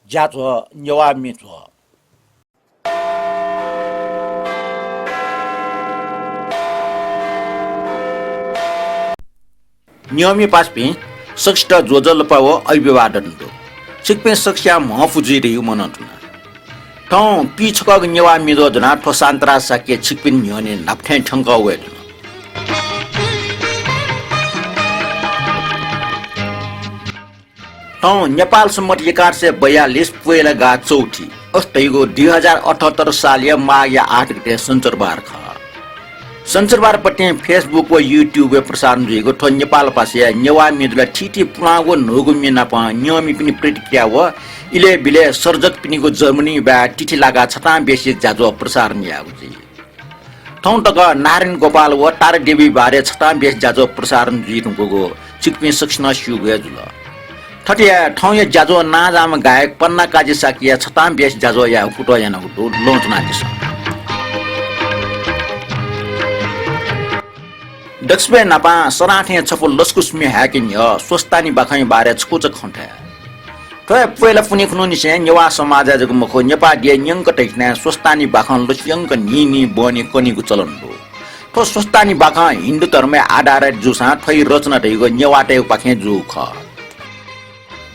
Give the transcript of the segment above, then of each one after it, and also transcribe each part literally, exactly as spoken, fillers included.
ज्याझ्वः नेवाः म्ये झ्वः। नियमय् पासापिं सकसित ज्वजलपा व अभिवादन दु। छिकपिं सकसिया म्हपु जुइ धइगु मनंतुना। थौं पीछकःगु नेवाः म्ये झ्वः ज्वनाः थ्व शान्तराज शाक्य छिकपिनि न्ह्यःने न्हापा थें थ्यंकः वये धुन। थौं नेपाल सम्बत एघार सय बयालिस पोहेला गाः चौथी, अथे धइगु दुई हजार अठहत्तर सालया माघया आठ गते सञ्चरबार खः। सञ्चरबारपतिं Facebook व YouTube-य् प्रसारण जुइगु थ्व नेपाल भाषाया नेवाः म्ये जुल थीथी पुलांगु न्हूगु म्ये नाप नियमितपिनि प्रतिक्रिया व इलय् बिलय् सर्जकपिनिगु जर्मनीबाय् तिथि लागाः छतां बेसी ज्याझ्वः प्रसारण याःगु जुइ। थौं तक नारायण गोपाल व तारादेवी बारे छतां बेसी ज्याझ्वः प्रसारण जुइधुंकूगु छिकपिं सकसिनं स्यूगु हे जुल। थथे हे थौंया ज्याझ्वः नांजाःम्ह गायक पन्ना काजी शाक्यया छतां बेसी ज्याझ्वःया कुतः यानागु दु, ल्वहं च्वनादिसँ। दक्वसिबय् न्हापां सदां थें छपु लसकुस म्ये हायेके न्ह्यः स्वस्तानी बाखंया बारे छकूचा खँ धाये। थ्व हे पोहेला पुन्हि खुन्हुनिसें नेवाः समाजय् जक मखु, नेपाः देय् न्यंक धइथें स्वस्तानी बाखं लसियंक न्हिं न्हिं बहनी कनीगु चलन दु। थ्व स्वस्तानी बाखं हिन्दू धर्मय् आधारित जूसां थ्वया रचना धइगु नेवाःतय्गुपाखें जूगु खः।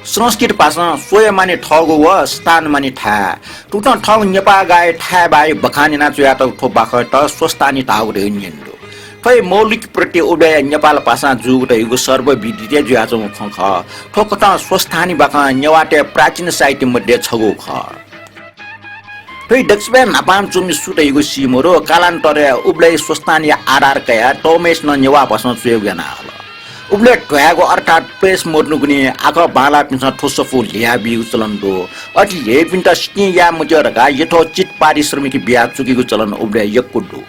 संस्कृत भाषां स्वया माने थःगु व स्थान माने थाय्। थुकथं थःगु नेपाः गाःया थाय् बाःया बखान यानाः च्वयातःगु थ्व बाखंयात स्वस्तानी धाःगु धइगु न्यने दु। थ्वया मौलिक प्रति उबलय् नेपाल भाषां जूगु धइगु सर्वविदित हे जुयाच्वंगु खँ खः। थ्व कथं स्वस्तानी बाखं नेवाःतय् प्राचीन साहित्य मध्ये छगू खः। थ्व दक्वसिबय् न्हापां च्वमि सु धइगु सी मरु, कालान्तरय् उबलय् स्वस्तानीया आधार कयाः तःम्हय्सिनं नेवाः भाषां च्वयेगु याना हल। उबलय् ध्वायेगु अर्थात् प्रेस मदुगुलिं आखः बांलाःपिन्सं थ्व सफू ल्ह्याबीगु चलन दु। अथे ल्ह्यइपिन्त सितिं याये मज्यू धकाः यथोचित पारिश्रमिक बियाः चुकीगु चलन उबलय् यक्व दु।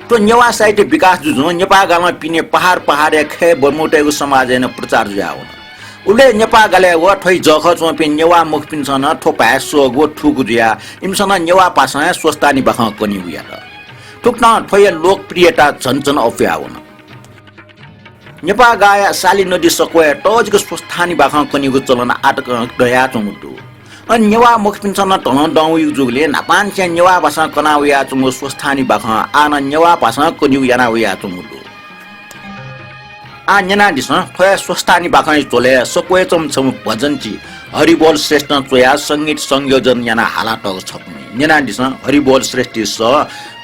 थ्व नेवाः साहित्य विकास जुजुं नेपाः गालं पिने पहाड पहाडय् खय् बर्मूतय्गु समाजय् नं प्रचार जुयावन। उबलय् नेपाः गालय् व थ्वया जःखः च्वंपिं नेवाः मखुपिन्सं नं थ्व भाय् स्वःगु व थूगु जुयाः इमिसं नं नेवाः भाषां हे स्वस्तानी बाखं कनीगु यात। थुकथं थ्वया लोकप्रियता झन झन अप्वयावन। नेपाः गाःया साली नदी सक्वय् तःजिक स्वस्तानी बाखं कनीगु चलन आः तकं दयाच्वंगु दु। अन नेवाः मखुपिन्सं नं धनं दं वइगु जूगुलिं न्हापांनिसें नेवाः भाषां कना वयाच्वंगु स्वस्तानी बाखं आः नं नेवाः भाषां कनीगु याना वयाच्वंगु दु। आः न्यनादिसँ, थ्व हे स्वस्तानी बाखंया झ्वलय् सक्वय् च्वंम्ह छम्ह भजन छि हरिबोल श्रेष्ठं च्वयाः संगीत संयोजन यानाः हालातःगु छपु म्ये। न्यनादिसँ, हरिबोल श्रेष्ठया सः।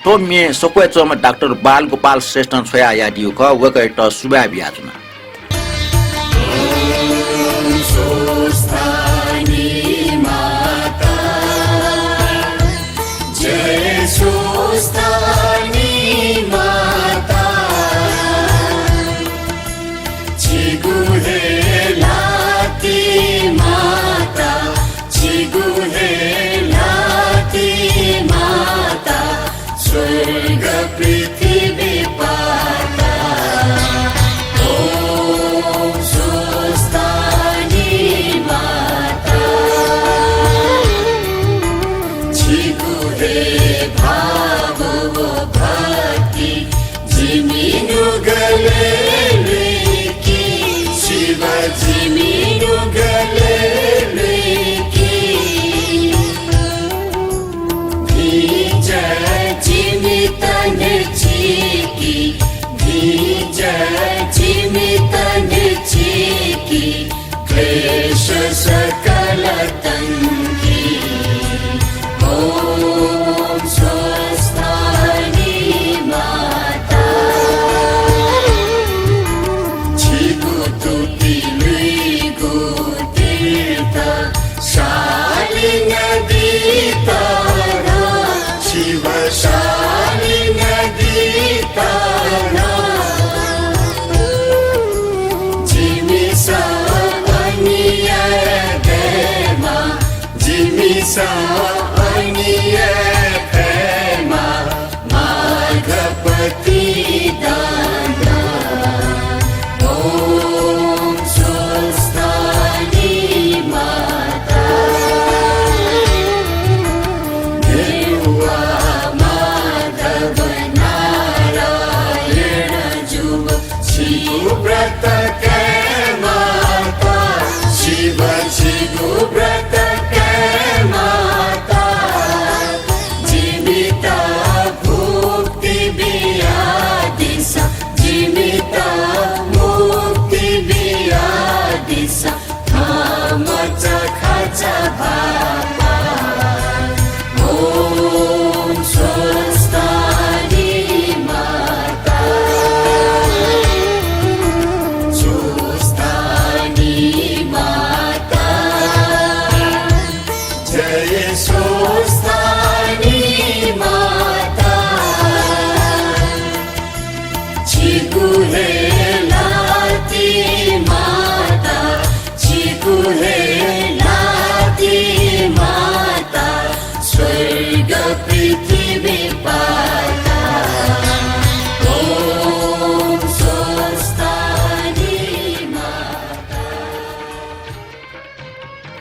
थ्व म्ये सक्वय् च्वंम्ह डाक्टर बालगोपाल श्रेष्ठं छ्वयाहयादीगु खः, वय्कःयात सुभाय् बियाच्वना। जय स्वस्तानी माता, छिगु हे ल्हातिइ माता, छिगु हे ल्हातिइ माता, स्वर्ग पृथ्वी पाता। ॐ स्वस्तानी माता, छिगु हे भाव व भक्ति जिमि नुगलय् लुइकी, शिव जिमि नुगलय् लुइकी। भिं ज्या जिमित न्ह्यचिकी, भिं ज्या जिमित न्ह्यचिकी। क्लेश सकल तंकी। ॐ स्वस्तानी माता, छिगु तुति लुइगु तीर्थ, शालिनी नदी तःधं, शिव शालिनी नदी तःधं। जिमिसं अनिया दयेमा, जिमिसं अनिया दयेमा, माघ प्रतिदान। ॐ स्वस्तानी माता, नेवाः माधव नारायण जुम्ह छिगु व्रत काये माता, शिव छिगु व्रत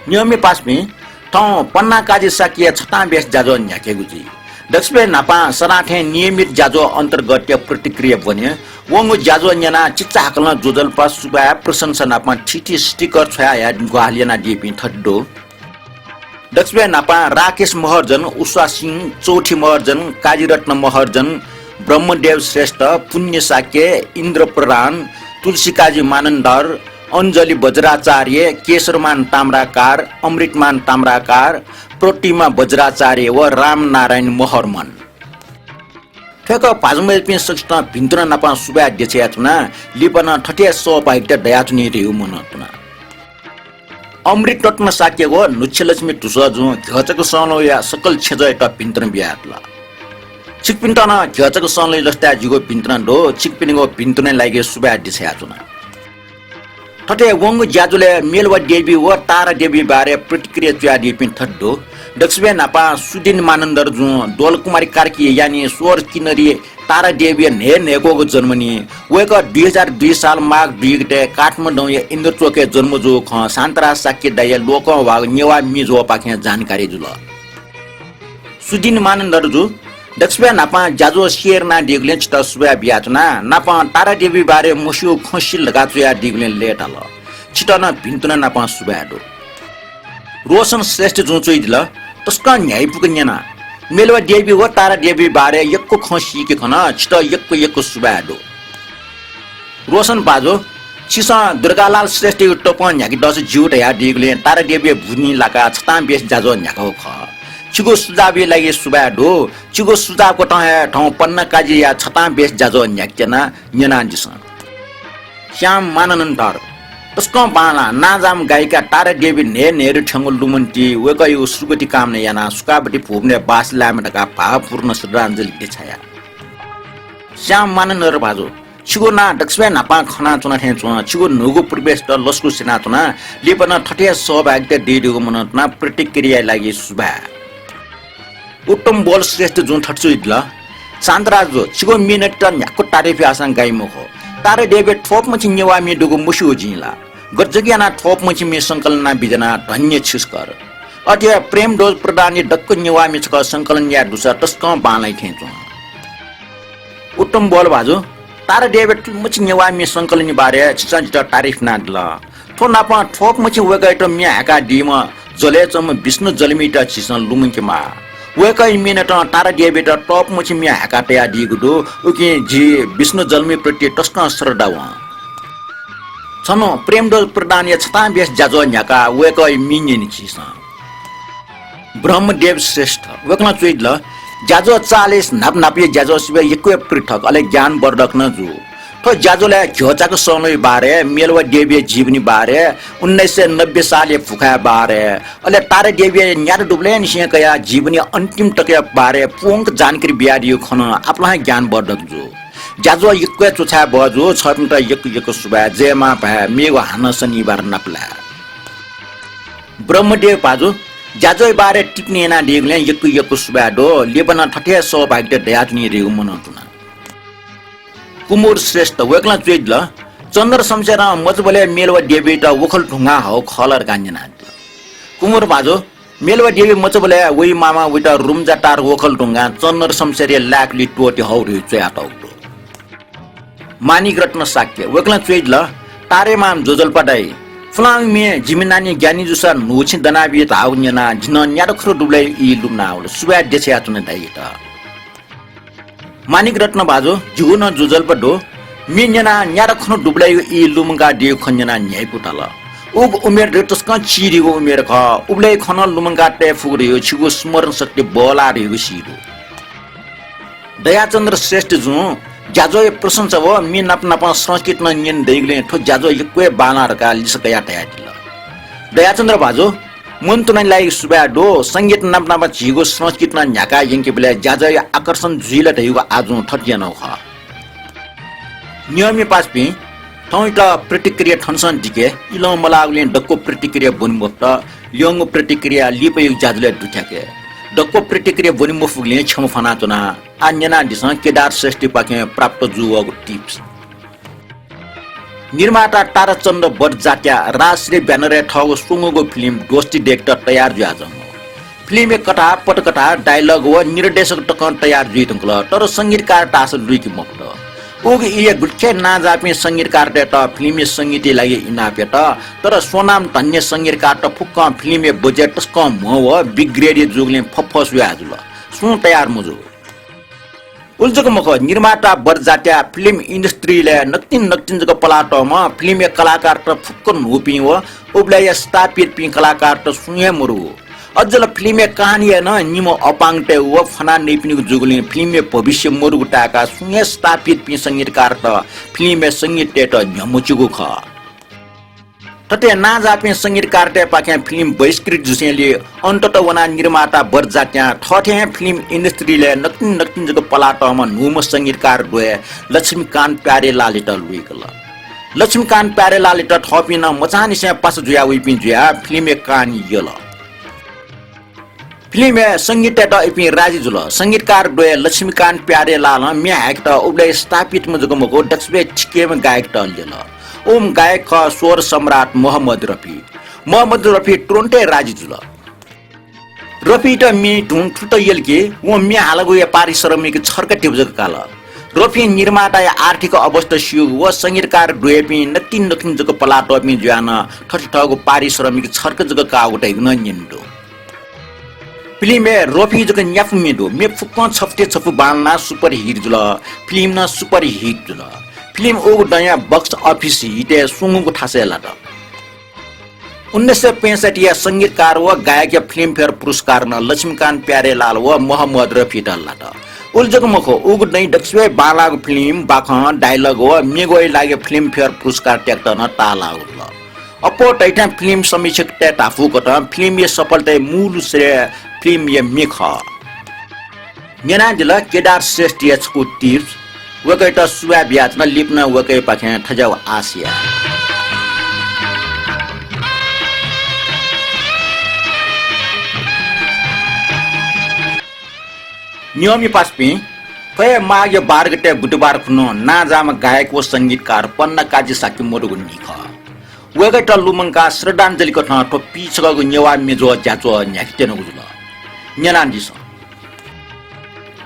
नियमित पासापिं, थौं पन्ना काजी शाक्यया छतां बेस ज्याझ्वः न्ह्याकेगु जुइ। दक्वसिबय् न्हापां सदां थें नियमित ज्याझ्वः अन्तर्गतया प्रतिक्रिया ब्वने। वंगु ज्याझ्वः न्यनाः चिचाहाकलं ज्वजलपा, सुभाय्, प्रशंसा नाप थीथी sticker छ्वयाहयाः ग्वाहालि यानादीपिं थथे दु। दक्वसिबय् न्हापां राकेश महर्जन, उषा सिंह, चौथी महर्जन, काजीरत्न महर्जन, ब्रह्मदेव श्रेष्ठ, पुण्य शाक्य, इन्द्र प्रधान, तुलसीकाजी मानन्धर, अञ्जली वज्राचार्य, केशरमान ताम्राकार, अमृतमान ताम्राकार, प्रतिमा वज्राचार्य व रामनारायण महर्मन। थ्वय्क भाजु मय्जुपिं सकसितं भिन्तुना नाप सुभाय् देछानाच्वना। लिपा नं थथे सः भाइकत दयाच्वनी धइगु मनंतुना। अमृत रत्न शाक्य व न्हुच्छेलक्ष्मी धुसःजुं घ्यःचाक संलंया सकल छेँजःयात भिन्तुना बियादिल। छिकपिन्त नं घ्यःचाक संलंया लसताय् जिगु भिन्तुना दु। छिकपिनिगु भिन्तुना लागि सुभाय् देछानाच्वना। थथे वंगु ज्याझ्वलय् मेलवा देवी व तारा देवी बारे प्रतिक्रिया च्वयादीपिं थथे दु। दक्वसिबय् न्हापां सुदिन मानन्धरजुं द्वलकुमारी कार्की यानी स्वर किन्नरी तारा देवीया न्हय् न्हय्क्वःगु जन्म नि। वय्कः दुई हजार दुई साल माघ दुई गते काठमाडौंया इन्द्रचोकय् जन्म जूगु खँ शान्तराज शाक्य दाइया लोकंह्वाःगु नेवाः म्ये ज्वःपाखें जानकारी जुल। सुदिन मानन्धरजु, दक्वसिबय् न्हापां ज्याझ्वः share यानादीगुलिं छितः सुभाय् बियाच्वना। नापं तारा देवी बारे मस्यूगु खँ सिल धकाः च्वयादीगुलिं लय्ताल। छितः नं भिन्तुना नाप सुभाय् दु। रोशन श्रेष्ठजुं च्वयादिल, तसकं न्ह्याइपुक न्यना। मेलवा देवी व तारा देवी बारे यक्व खँ सीके खन, छितः यक्व यक्व सुभाय् दु। रोशन भाजु, छिसं दुर्गालाल श्रेष्ठयागु तपं न्ह्याकेदस ज्यू धयादीगुलिं तारा देवीया बुदिं लाकाः छतां बेस ज्याझ्वः न्ह्याकागु खः। छिगु सुझावया लागि सुभाय् दु। छिगु सुझाव कथं हे थौं पन्ना काजीया छतां बेस ज्याझ्वः न्ह्याकेत्यना, न्यनादिसँ। श्याम मानन्धर, तसकं बांलाः। नांजाःम्ह गायिका तारा देवी न्हय् न्हय्दु थ्यंगु लुमन्ति वय्कःयागु सुगति कामना यानाः सुखावती भुवनय् बास लायेमा धकाः भावपूर्ण श्रद्धाञ्जलि देछाया। श्याम मानन्धर भाजु, छिगु नां दक्वसिबय् न्हापां खनाच्वना थें च्वं। छिगु न्हूगु प्रवेशत लसकुस यानाच्वना। लिपा नं थथे हे सहभागिता दइदीगु मनंतुना। प्रतिक्रियाया लागि सुभाय्। उत्तम बोल श्रेष्ठजुं थथे च्वयादिल, शान्तराजजु, छिगु मिहिनेत न्ह्याक्व तारिफ याःसां गाइ मखु। तारा देवीया थ्वःपामछि नेवाः म्ये दुगु मस्यू जिं ला? गथे जक यानाः थ्वःपामछि म्ये संकलन याना बिज्याना, धन्य छिसकर। अथे हे प्रेमध्वज प्रधानया दक्व नेवाः म्ये छकः संकलन याये दुसा तसकं बांलाइ थें च्वं। उत्तम बोल भाजु, तारा देवीया थुलिमछि नेवाः म्ये संकलनया बारे छिसं जितः तारिफ यानादिल। थ्व नापं थ्वःपामछि वय्कःयात म्ये हाय्कादीम्ह जलय् च्वंम्ह विष्णु जल्मीयात झीसं लुमंकेमाः। वय्कःया मिहिनेतं तारा देवीयात तःपामछि म्ये हाय्का तयादीगु दु। उकिं झी विष्णु जल्मीप्रति तसकं श्रद्धा वं। छन्हु प्रेमध्वज प्रधानया छतां बेस ज्याझ्वः न्ह्याकाः वय्कःया म्ये न्यने झीसं। ब्रह्मदेव श्रेष्ठ, वय्कलं च्वयादिल, ज्याझ्वः चाःहिसे न्हापा न्हापाया ज्याझ्वः सिबय् यक्व हे पृथक, अले ज्ञानवर्धक नं जू। थ्व ज्याझ्वलय् घ्यःचाक संलंया बारे, मेलवा देवीया जीवनी बारे, उन्नाइस सय नब्बे सालया भुखाया बारे, अले तारा देवीया न्यादँ दुबलय् निसें कयाः जीवनी अन्तिम तकया बारे पूवंक जानकारी बियादीगु खँ नं आपालं हे ज्ञानवर्धक जू। ज्याझ्वः यक्व हे च्वछाये बहःजू, छःपिन्त यक्व यक्व सुभाय्, जय मां भाय्, मेगु हानं शनिबार नापलाये। ब्रह्मदेव भाजु, ज्याझ्वःया बारे टिप्पणी यानादीगुलिं यक्व यक्व सुभाय् दु। लिपा नं थथे हे सहभागिता दयाच्वनी धइगु मनंतुना। कुमुर श्रेष्ठ, वय्कलं च्वयादिल, चन्द्र शमशेरं मचाबलय् मेलवा देवीयात वखल धुंकाः हःगु खः ला धकाः न्यनादिल। कुमुर भाजु, मेलवा देवी मचाबलय् वइ मामा वइत रुम्जा तार वखल धुंकाः चन्द्र शमशेरया लाय्कली त्वःते हःगु धइगु च्वयातःगु दु। माणिक रत्न शाक्य, वय्कलं च्वयादिल, तारे माम ज्वजलपा दाइ, पुलांगु म्ये जिमि नानी ग्यानी जूसा न्हूगु छेँ दनाबी धाःगु न्यनाः जि नं न्यादँ खने दुबलय् ई लुमनावल। सुभाय् देछानाच्वना दाइयात। माणिक रत्न भाजु, जिगु नं ज्वजलपा दु। म्ये न्यनाः न्यादँ खने दुबलय् ई लुमंकादीगु खँ न्यनाः न्ह्याइपु ताल। उगु उमेर धइगु तसकं चिधीगु उमेर खः। उबलय् खँ नं लुमंका तये फुगु धइगु छिगु स्मरण शक्ति बल्लाः धइगु सी दु। दयाचन्द्र श्रेष्ठजुं ज्याझ्वःया प्रशंसा व म्ये नाप नापं संस्कृत नं न्यने दइगुलिं थ्व ज्याझ्वः यक्व हे बांलाः धकाः लिसः कयाः धयादिल। दयाचन्द्र भाजु, मनंतुना लागि सुभाय् दु। संगीत नाप नापं झीगु संस्कृत नं न्ह्याकाः यंकेबलय् ज्याझ्वःया आकर्षण जुइ ला धइगु आजुं थथे यानागु खः। नियमित पासापिं, थौंयात प्रतिक्रिया थनसं दिके। इलं मलाःगुलिं दक्व प्रतिक्रिया ब्वने मफुत। ल्यंगु प्रतिक्रिया लिपायागु ज्याझ्वलय् दुथ्याके। दक्व प्रतिक्रिया ब्वने मफुगुलिं क्षमा फ्वनाच्वना। आः न्यनादिसँ केदार श्रेष्ठपाखें प्राप्त जूवःगु tips। निर्माता ताराचन्द्र बज्राचार्यया राजश्री ब्यानरय् थःगु स्वंगूगु फिल्म दोस्ती देख्त तयार जुयाच्वंगु। फिल्मया कथा, पटकथा, डायलग व निर्देशक तकं तयार जुइ धुंकल, तर संगीतकार धाःसा लुइके मफुत। उगु इलय् गुलिखे नांजाःपिं संगीतकारतय्त फिल्मया संगीतया लागि इनाप यात, तर स्वनामधन्य संगीतकारत फुक्कं फिल्मया बजेट तसकं म्हो व बिग्रेड जूगुलिं फफस जुया जुल। सुं तयार मजू। उलि जक मखु, निर्माता बज्राचार्यया फिल्म इन्डस्ट्रीलय् नकतिनि नकतिनि जक पलातःम्ह, फिल्मया कलाकारत फुक्क न्हूपिं व उबलय्‌या स्थापितपिं कलाकारत सुं हे मरु। अझ ला फिल्मया कहानीया नं निम्ह अपाङ्गतय् व फनानइपिनिगु जूगुलिं फिल्मया भविष्य मरुगु ताय्‌काः सुं हे स्थापितपिं संगीतकारत फिल्मया संगीत तयेत न्ह्यमच्यूगु खः। थथे नांजाःपिं संगीतकारतय्‌पाखें फिल्म बहिष्कृत जुसेंलि अन्तत वनाः निर्माता बज्राचार्यं थःथें हे फिल्म इन्डस्ट्रीलय् नकतिनि नकतिनि जक पलातःम्ह न्हूम्ह संगीतकार द्वय लक्ष्मीकान्त प्यारेलालयात लुइकल। लक्ष्मीकान्त प्यारेलालयात थःपिं नं मचांनिसें पासा जुया वइपिं जुयाः फिल्मया कहानी यल। फिल्मय् संगीतय्‌त इपिं राजी जुल। संगीतकार द्वय लक्ष्मीकान्त प्यारेलालं म्ये हाय्‌केत उबलय् स्थापितम्ह जक मखु, दकसिबय् थिकेम्ह गायकत ल्यल। उम्ह गायक खः स्वर सम्राट मोहम्मद रफी। मोहम्मद रफी तुरुन्त हे राजी जुल। रफीत म्ये तुं थुत यल कि वं म्ये हालागुया पारिश्रमिक छर्क धिबा जक काल। रफीं निर्माताया आर्थिक अवस्था स्यूगु व संगीतकार द्वयपिं नकतिनि नकतिनि जक पलातःपिं जुयाः नं थथे थःगु पारिश्रमिक छर्क जक काःगु धइगु नं न्यने दु। फिल्मय् रफी जक न्यापु म्ये दु। म्ये फुक्कं छफुति छफु बांलानाः super hit जुल। फिल्म नं super hit जुल। फिल्म उगु दँया box office हितय् स्वंगूगु थासय् लात। उन्नाइस सय पैंसठ्ठीया संगीतकार व गायकया फिल्मफेयर पुरस्कार नं लक्ष्मीकान्त प्यारेलाल व मोहम्मद रफीत लात। उलि जक मखु, उगु दँय् दकसिबय् बांलाःगु फिल्म, बाखं, डायलग व म्येगुया लागि फिल्मफेयर पुरस्कार तयेकेत नं ताःलाःगु जुल। अप्वः धइथें फिल्म समीक्षकतय् धापू कथं फिल्मया सफलताया मूल श्रेय फिल्मया म्ये खः। न्यनादिल केदार श्रेष्ठया छकू tips, वय्‌कःयात सुभाय् बियाच्वन। लिपा नं वय्‌कःयापाखें थज्याःगु आश या। नियमया पासापिं, थ्व हे माघया बाह्र गते बुधबार खुन्हु नांजाःम्ह गायक व संगीतकार पन्ना काजी शाक्य मदुगु न्हि खः। वय्‌कःयात लुमंकाः श्रद्धाञ्जलि कथं थ्व पीछगःगु नेवाः म्येज्वः ज्याझ्वः न्ह्याकेत्यनागु जुल। न्यनादिसँ।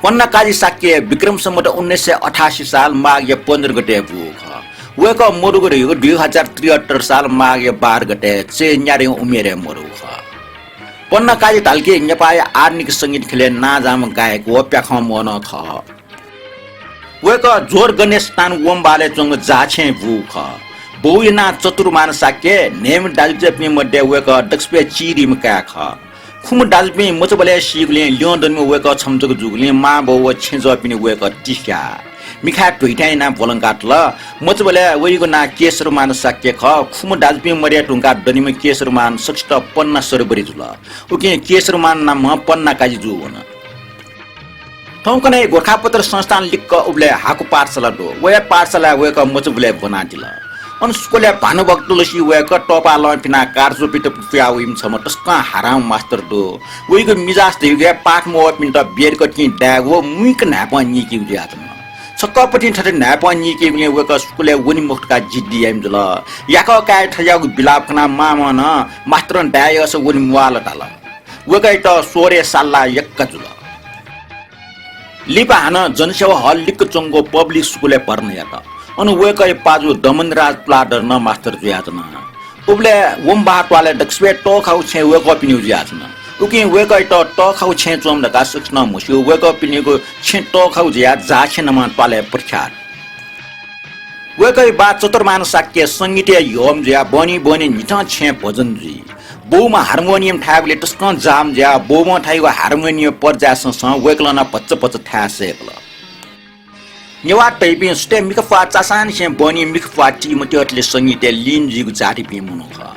पन्ना काजी शाक्य विक्रम सम्वत उन्नाइस सय अठासी साल माघया पन्ध्र गते बूगु खः। वय्‌कः मदुगु धइगु दुई हजार त्रिहत्तर साल माघया बाह्र गते चय्‌न्यादँया उमेरय् मदुगु खः। पन्ना काजी धाल कि नेपाःया आधुनिक संगीत ख्यलय् नांजाःम्ह गायक व प्याखं म्वः नं खः। वय्‌कः जोर गणेश स्थान वंबहालय् च्वंगु जाछेँय् बूगु खः। बौया नां चतुरमान शाक्य, न्हय्‌म्ह दाजुकिजापिं मध्ये वय्‌कः दकसिबय् चिधीम्ह काय् खः। खुम्ह दाजुपिं मचाबलय् सीगुलिं ल्यं दनिम्ह वय्‌कः छम्ह जक जूगुलिं मांबौ व छेँजःपिनि वय्‌कः तिस्याः मिखाय् ध्वइथाय् यानाः ब्वलंकातल। मचाबलय् वइगु नां केशरमान शाक्य खः। खुम्ह दाजुपिं मदये धुंकाः दनिम्ह केशरमान सकसित पन्ना सरबरी जुल। उकिं केशरमान नामं पन्ना काजी जूवन। थौंकन्हय् गोरखापत्र संस्थान लिक्क उबलय् हाकु पाठशाला दु। व हे पाठशालाय् वय्‌कः मचाबलय् ब्वनादिल। अन स्कूलय् भानुभक्त लसी वय्‌कः तःपालं पिनाः कारजूपिन्त पुयाः वइम्ह छम्ह तसकं हारांम्ह मास्तर दु। वइगु मिजास धइगु हे पाठ मवःपिन्त बेरकतिं दायेगु व मुइक न्हाय्‌पं नीकेगु जुयाच्वन। छकःपतिं थथे न्हाय्‌पं नीकेगुलिं वय्‌कः स्कूलय् वने मखु धकाः जिद्दी याइम्ह जुल। याकः काय्‌या थज्याःगु बिलाप खनाः मामं नं मास्तरं दाये यःसा वने म्वाःल धाल। वय्‌कःयात स्वरय् साल्लाः यक्व जुल। लिपा हानं जनसेवा हल लिक्क च्वंगु पब्लिक स्कूलय् भर्ना यात। अन वय्‌कःया पाजु दमनराज तुलाधर नं मास्तर जुयाच्वन। उबलय् वंबहाः त्वालय् दकसिबय् तःखागु छेँ वय्‌कःपिनिगु जुयाच्वन। उकिं वय्‌कःयात तःखागु छेँय् च्वंम्ह धकाः सकसिनं म्हस्यू। वय्‌कःपिनिगु छेँ तःखागु जुयाः जाछेँ नमा त्वालय् प्रख्यात। वय्‌कःया बाः चतुरमान शाक्य संगीतय् ह्यःम्ह जुयाः बहनी बहनी न्हिथं छेँय् भजन जुइ। बौम्ह हार्मोनियम थायेगुलिइ तसकं जाःम्ह जुयाः बौम्हं थाइगु हार्मोनियम पर्जाय् संसं वय्‌कलं नं भचा भचा थाये सय्‌कल। नेवाः धइपिं सुथय् मिखा प्वाः चाःसांनिसें बहनी मिखा प्वाः ती मत्यः थें संगीतय् लीन जुइगु जातिपिं मनू खः।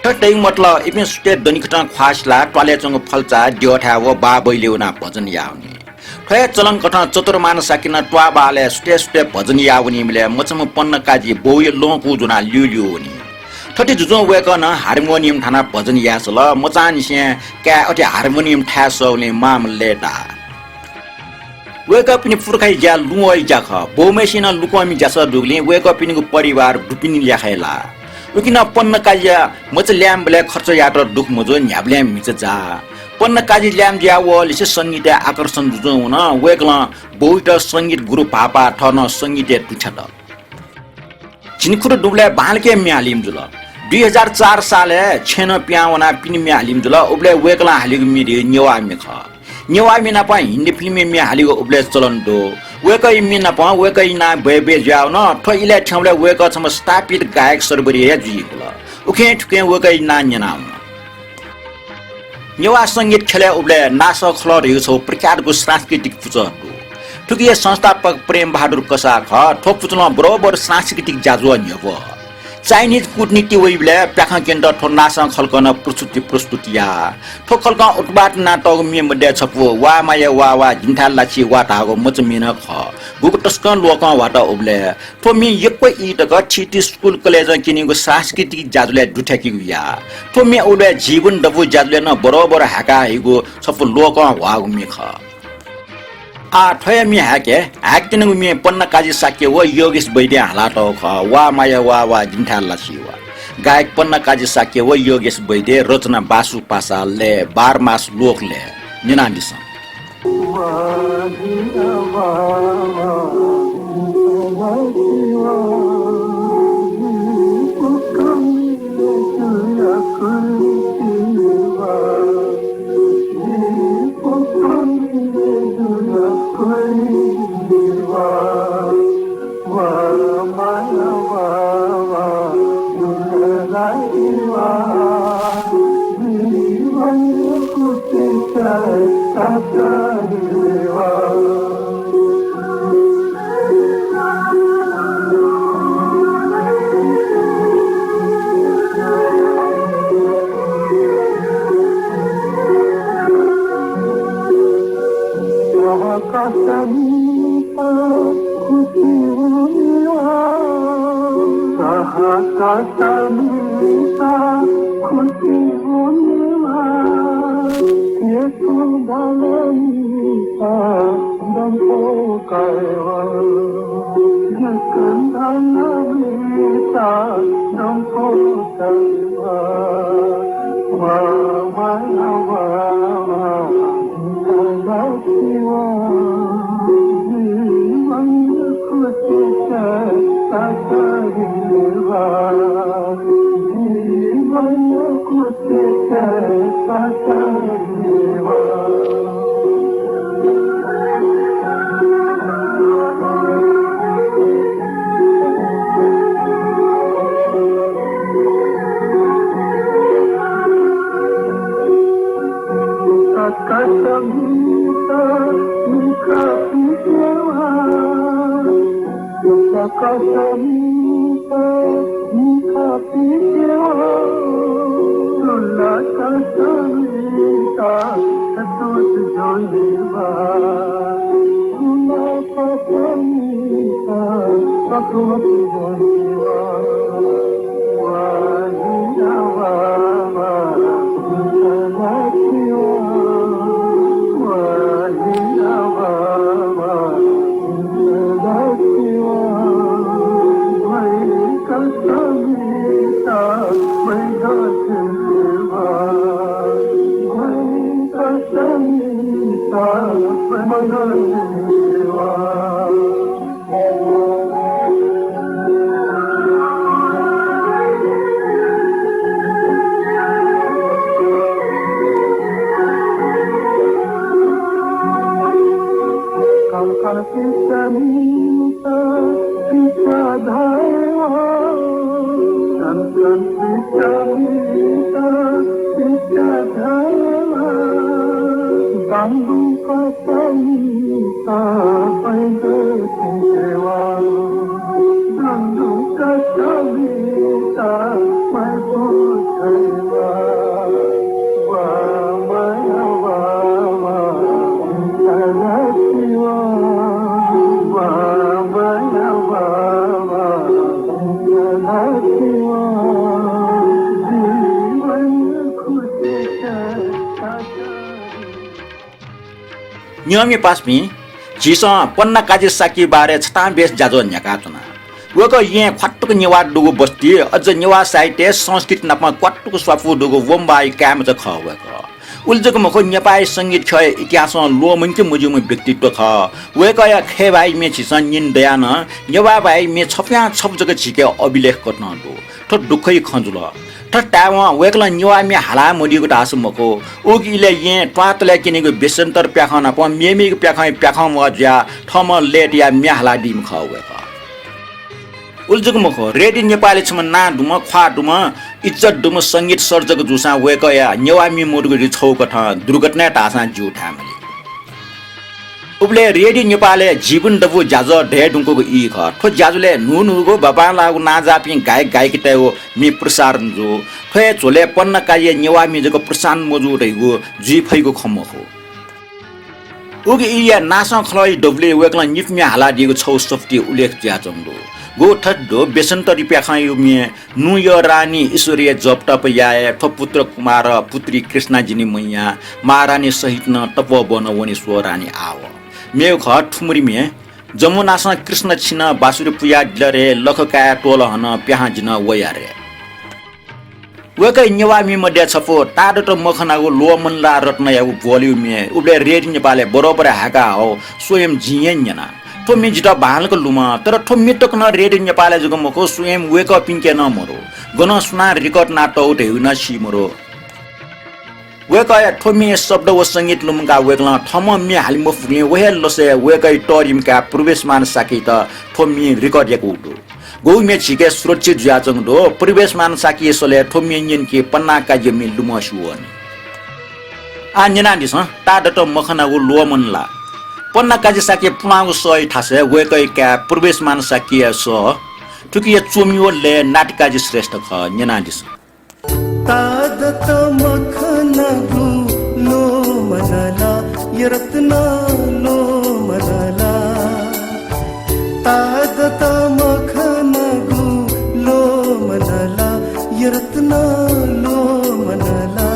थथे धइगु मतलब इपिं सुथय् दनिकथं ख्वाः सिलाः त्वालय् च्वंगु फल्चा द्यःथाय् व बाः बैलय् वनाः भजन याःवनी। थ्व हे चलन कथं चतुरमान शाक्यं त्वाःबहालय् सुथय् सुथय् भजन याःवनीबलय् मचाम्ह पन्ना काजी बौया लँकू ज्वनाः ल्यूल्यू वनी। थथे जुजुं वय्‌कलं हार्मोनियम थानाः भजन याये सल। मचांनिसें काय् अथे हार्मोनियम थाये सःगुलिं मांम्ह लय्‌ताः। वय्‌कःपिनि पुर्खाया ज्या लुँहःया ज्या खः। बौम्हय्‌सिनं लुँकःमि ज्यासः दुगुलिं वय्‌कःपिनिगु परिवार दुपिनि ल्याखय् लाः। उकिं नं पन्ना काजीया मचा ल्यायेबलय् खर्च यायेत दुःख मजू, न्ह्याबलें म्हिचा जाः। पन्ना काजी ल्याय्‌म्ह जुयावःलिसे संगीतय् आकर्षण जुजुं वन। वय्‌कलं बौयात संगीत गुरु भाःपाः थः नं संगीतय् दुथ्यात। झिंखुदँ दुबलय् बांलाक म्ये हालीम्ह जुल। दुई हजार चार सालय् छेँनं पिहां वनाः पिने म्ये हालीम्ह जुल। उबलय् वय्‌कलं हालीगु म्ये धइगु नेवाः म्ये खः। नेवाः म्ये नाप हिन्दी फिल्मय् म्ये हालीगु उबलय् चलन दु। वय्‌कःया म्ये नाप वय्‌कःया नां बय्‌बय् जुयावन। थ्व इलय् थ्यंबलय् वय्‌कः छम्ह स्थापित गायक सर्वरी हे जुइगुल। उखें थुखें वय्‌कःया नां न्यनावन। नेवाः संगीत ख्यलय् उबलय् नासः खलः धइगु छगू प्रख्यातगु सांस्कृतिक पुचः दु। थुकिया संस्थापक प्रेम बहादुर कसाः खः। थ्व पुचलं बरोबर सांस्कृतिक ज्याझ्वः न्ह्यब्वः। चाइनिज कूटनीति वइबलय् प्याखं क्यनेत थ्व नासं खलकं नं प्रस्तुति प्रस्तुत याः। थ्व खलकं उत्पादन यानातःगु म्ये मध्य छपु वा माया वा वा जिमिथाय् लाछि वा धाःगु मचा म्ये नं खः। गुगु तसकं लोकं ह्वात उबलय्। थ्व म्ये यक्व ई तक थीथी स्कुल कलेजं क्यनीगु सांस्कृतिक ज्याझ्वलय् दुथ्याकीगु याः। थ्व म्ये उबलय् जीवन दबू ज्याझ्वलय् नं बरोबर हाय्‌का हइगु छपु लोकं ह्वाःगु म्ये खः। आः थ्वया म्ये हाय्‌के, हाय्‌केत्यनागु म्ये पन्ना काजी शाक्य व योगेश वैद्यं हालातःगु खः। वा माया वा वा जिमिथाय् लाछि वा। गायक पन्ना काजी शाक्य व योगेश वैद्य, रचना बासु पासा, लय बारमास लोक लय। न्यनादिसँ। नियमया पासापिं, झीसं पन्ना काजी शाक्य बारे छतां बेस ज्याझ्वः न्ह्याकाच्वना। वय्कः येँ ख्वात्तुक नेवाः दुगु बस्ती, अझ नेवाः साहित्य, संस्कृति नाप क्वात्तुक स्वापू दुगु वंबाःया काय्मचा खः वय्कः। उलि जक मखु, नेपाःया संगीत ख्यःया इतिहासं ल्वःमंके मज्यूम्ह व्यक्तित्व खः। वय्कःया खय् भाःया म्ये झीसं न्यने दयाः नं नेवाः भाःया म्ये छप्वयां छप्व जक झीके अभिलेख कथं दु। थ्व दुःखया खँ जुल। थथे धायेवं वय्कलं नेवाः म्ये हाला मदीगु धाःसा मखु, उगु इलय् येँ त्वाःतले क्यनीगु बेसन्तर प्याखं नाप मेमेगु प्याखंया प्याखंम्वाः जुयाः थःम्हं लय् तयाः म्ये हालादीम्ह खः वय्कः। उलि जक मखु, रेडियो नेपालय् छम्ह नां दुम्ह, ख्वाः दुम्ह, इज्जत दुम्ह संगीत सर्जक जूसां वय्कःया नेवाः म्ये मदुगु रि छगू कथं दुर्घटना धाःसां ज्यू धायेमाली। उबलय् रेडियो नेपालय् जीवन दबू ज्याझ्वः दये धुंकूगु ई खः। थ्व ज्याझ्वलय् न्हू न्हूगु बांबांलाःगु नांजाःपिं गायक गायिकातय्गु म्ये प्रसारण जू। थ्व हे झ्वलय् पन्ना काजीया नेवाः म्ये जक प्रसारण मजू धइगु जुइ फइगु खँ मखु। उगु ईया नासं खलःया दबुलिइ वय्कलं निपु म्ये हालादीगु छगू सफुतिइ उल्लेख जुयाच्वंगु दु। गु थथे दु, बेसन्तरी प्याखंया म्ये नुयः रानी ईश्वरीया जप तप याये, थ्व पुत्र कुमार पुत्री कृष्णा जिनि मैया, महारानी सहित नं तपोवन वने स्व रानी आव। मेगु खः थुमरि म्ये, जमुनासं कृष्ण छिन बाँसुरी पुयादिल रे, लख काये त्वःल हनं प्याहां जिन वया रे। वय्कःया नेवाः म्ये मध्ये छपु ताःदत मखनागु ल्वःमन ला रत्नयागु ब्वःल्यू म्ये उबलय् रेडियो नेपालय् बरोबर हाय्काः हव स्वयं जिं हे न्यना। थ्व म्ये जितः बांलाक लुमं, तर थ्व म्ये तक नं रेडियो नेपालय् जक मखु, स्वयं वय्कःपिंके नं मदु। गनं सुनां रेकर्ड यानातःगु धइगु नं सी मदु। वय्कःया थ्व म्ये शब्द व संगीत लुमंकाः वय्कलं थःम्हं म्ये हाले मफुगुलिं व हे लसय् वय्कःया तःधिम्ह काय् प्रवेशमान शाक्ययात थ्व म्ये रेकर्ड याकूगु दु। गु म्ये झीके सुरक्षित जुयाच्वंगु दु। प्रवेशमान शाक्यया सलय् थ्व म्ये न्यंके पन्ना काजीया म्ये लुमं स्यू वनी। आः न्यनादिसँ, ताःदत मखनागु ल्वःमन ला। पन्ना काजी शाक्य पुलांगु सःया थासय् वय्कःया काय् प्रवेशमान शाक्यया सः। थुकिया च्वमि व लय् नातिकाजी श्रेष्ठ खः। न्यनादिसँ। ताःदत मखनागु ल्वःमन ला, या रत्न ल्वःमन ला। ताःदत मखनागु ल्वःमन ला, या रत्न ल्वःमन ला।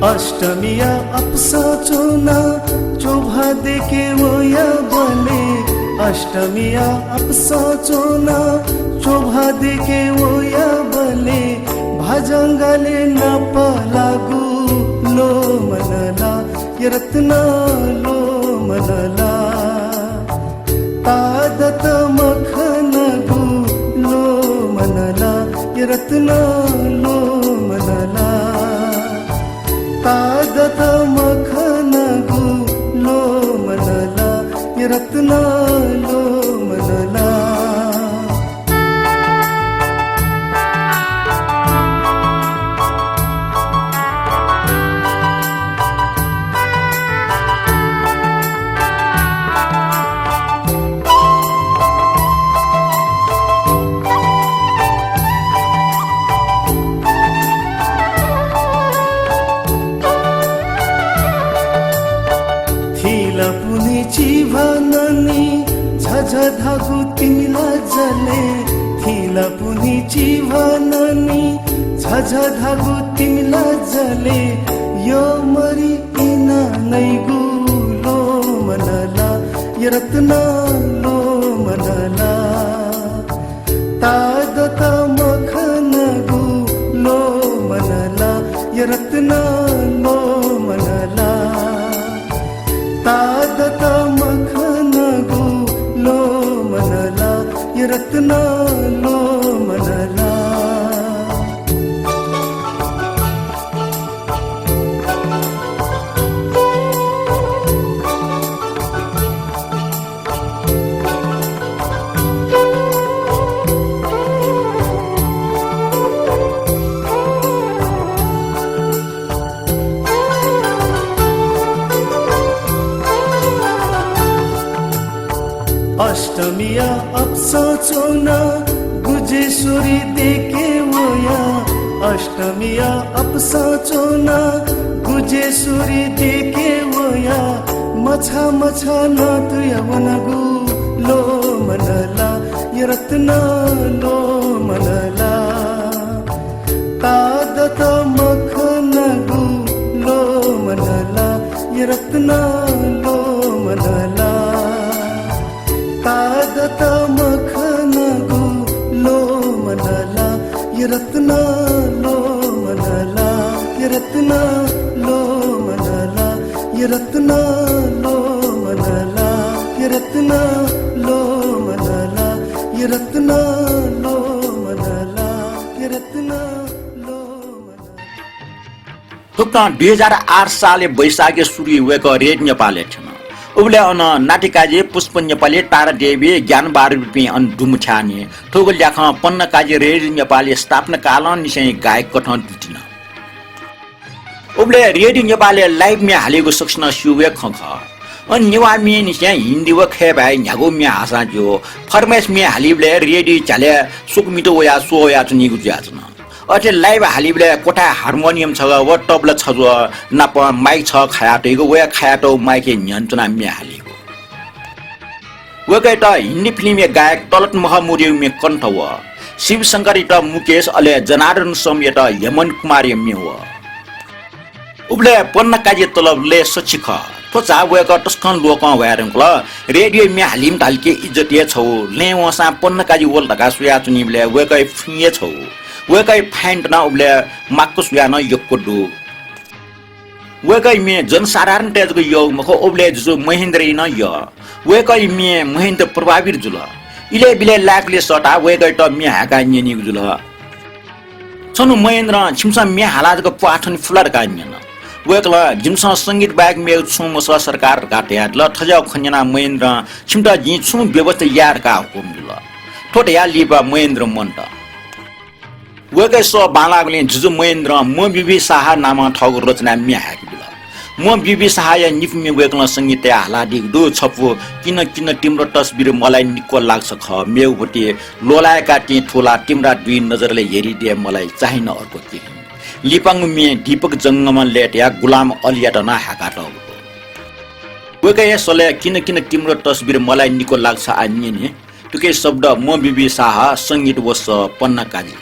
अष्टमीया अपसं च्वना च्वभा दय्के वयाबलय्, अष्टमीया अपसं च्वना च्वभा दय्के वयाबलय्, भाजंगालय् नापलाःगु ल्वःमन ला, या रत्न ल्वःमन ला। ताःदत मखनागु ल्वःमन ला, या रत्न ल्वःमन ला। ताःदत मखनागु ल्वःमन ला, या रत्न ल्वःमन ला। थिलापुन्हि चिभानंनि झझ धाःगु तिमिला जलय्, थिलापुन्हि चिभानंनि झझ धाःगु तिमिला जलय्, यःमरि इना नइगु ल्वःमन ला, या रत्न ल्वःमन ला। ताःदत मखनागु ल्वःमन ला, या रत्न ल्वःमन ला। ताःदत मखनागु ल्वःमन ला, या रत्न ल्वःमन ला। अष्टमिया अपसं च्वना गुजेश्वरी देके वया। अष्टमिया अपसं च्वना गुजेश्वरी देके वया। मछा मछा नतुया वनागु लोमनला, या रत्न लोमनला। तादत मखनागु लोमनला, या रत्न लोमनला। तादत मखनागु लोमनला, या रत्न लोमनला, या रत्न लोमनला, या रत्न लोमनला, या रत्न लोमनला, या रत्न लोमनला, या रत्न लोमनला। थुकथं दुई हजार आठ सालय् वैशाखय् सुरुइ वय्‌कः रेडियो नेपालय् थ्यन। उबलय् अन नातिकाजी पुष्प नेपाली, तारा देवी, ज्ञान बहादुरपिं अन दुमुथ्याःनि। थुगु ल्याखं पन्ना काजी रेडियो नेपालय् स्थापना कालंनिसें गायक कथं दुतिन। उबलय् रेडियो नेपालय् live म्ये हालीगु सकसिनं स्यूगु हे खँ खः। अन नेवाः म्येनिसें हिन्दी व खय् भाय् न्ह्यागु म्ये हाःसां ज्यू, फर्माइस म्ये हालीबलय् रेडियो झ्यालय् स्वकुमित वयाः स्वः वयाच्वनीगु जुयाच्वन। अथे live हालीबलय् क्वथाय् हार्मोनियम छगः व तबला छज्वः नाप माइक छगः खायातइगु, वया खायातःगु माइकय् न्ह्यःने च्वनाः म्ये हालीगु। वय्‌कःयात हिन्दी फिल्मया गायक तलत महमूदया म्ये कण्ठ व शिवशंकरयात मुकेश, अले जनार्दन समयात हेमन्त कुमारया म्ये व। उबलय् पन्ना काजी तलब लय् सछि खः। थ्व झा वय्‌कः तसकं लोकं ह्वाये धुंकल। रेडियो म्ये हालीम्ह धाल कि इज्जत हे छगू। लँय् वंसां पन्ना काजी वल धकाः स्वयाच्वनीबलय् वय्‌कःया फुइँ हे छगू। वय्‌कःया fine धकाः उबलय् माक्व स्वयाः नं यक्व दु। वय्‌कःया म्ये जनसाधारणतय् जक यःगु मखु, उबलय् जुजु महेन्द्रया नं यः। वय्‌कःया म्ये महेन्द्र प्रभावित जुल। इलय् बिलय् लाय्‌कलय् सःताः वय्‌कःयात म्ये हाय्‌काः न्यनीगु जुल। छन्हु महेन्द्रं छिमिसं म्ये हालाः जक प्वाः थने फु ला धकाः न्यन। वय्‌कलं जिमिसं संगीत बाहेक मेगु छुं मसः सरकार धकाः धयादिल। थज्याःगु खँ न्यनाः महेन्द्रं छिमित जिं छुं व्यवस्था याये धकाः हुकुम जुल। थ्व धयाः लिपा महेन्द्र मन्त। वय्‌कःया सः बांलाःगुलिं जुजु महेन्द्रं मबिबी साहा नामं थःगु रचनाय् म्ये हाय्‌काबिल। मबिबी साहाया निपु म्ये वय्‌कलं संगीत तयाः हालादीगु दु। छपु किन किन तिम्रो तस्बिर मलाई निक्वः लाग्छ खः, मेगु भति ल्वलाय्‌काः तिं थुला तिम्रा दुई नजरले हेरी दे मलाई चाहिन अर्को केही। लिपांगु म्ये दीपक जंगमं लय्‌तयाः गुलाम अलीयात नं हाय्‌कातःगु दु। वय्‌कःया सलय् किन किन तिम्रो तस्बिर मलाई निक्वः लाग्छ आः न्यने। थुकी शब्द मबिबी साहा, संगीत व सः पन्ना काजी।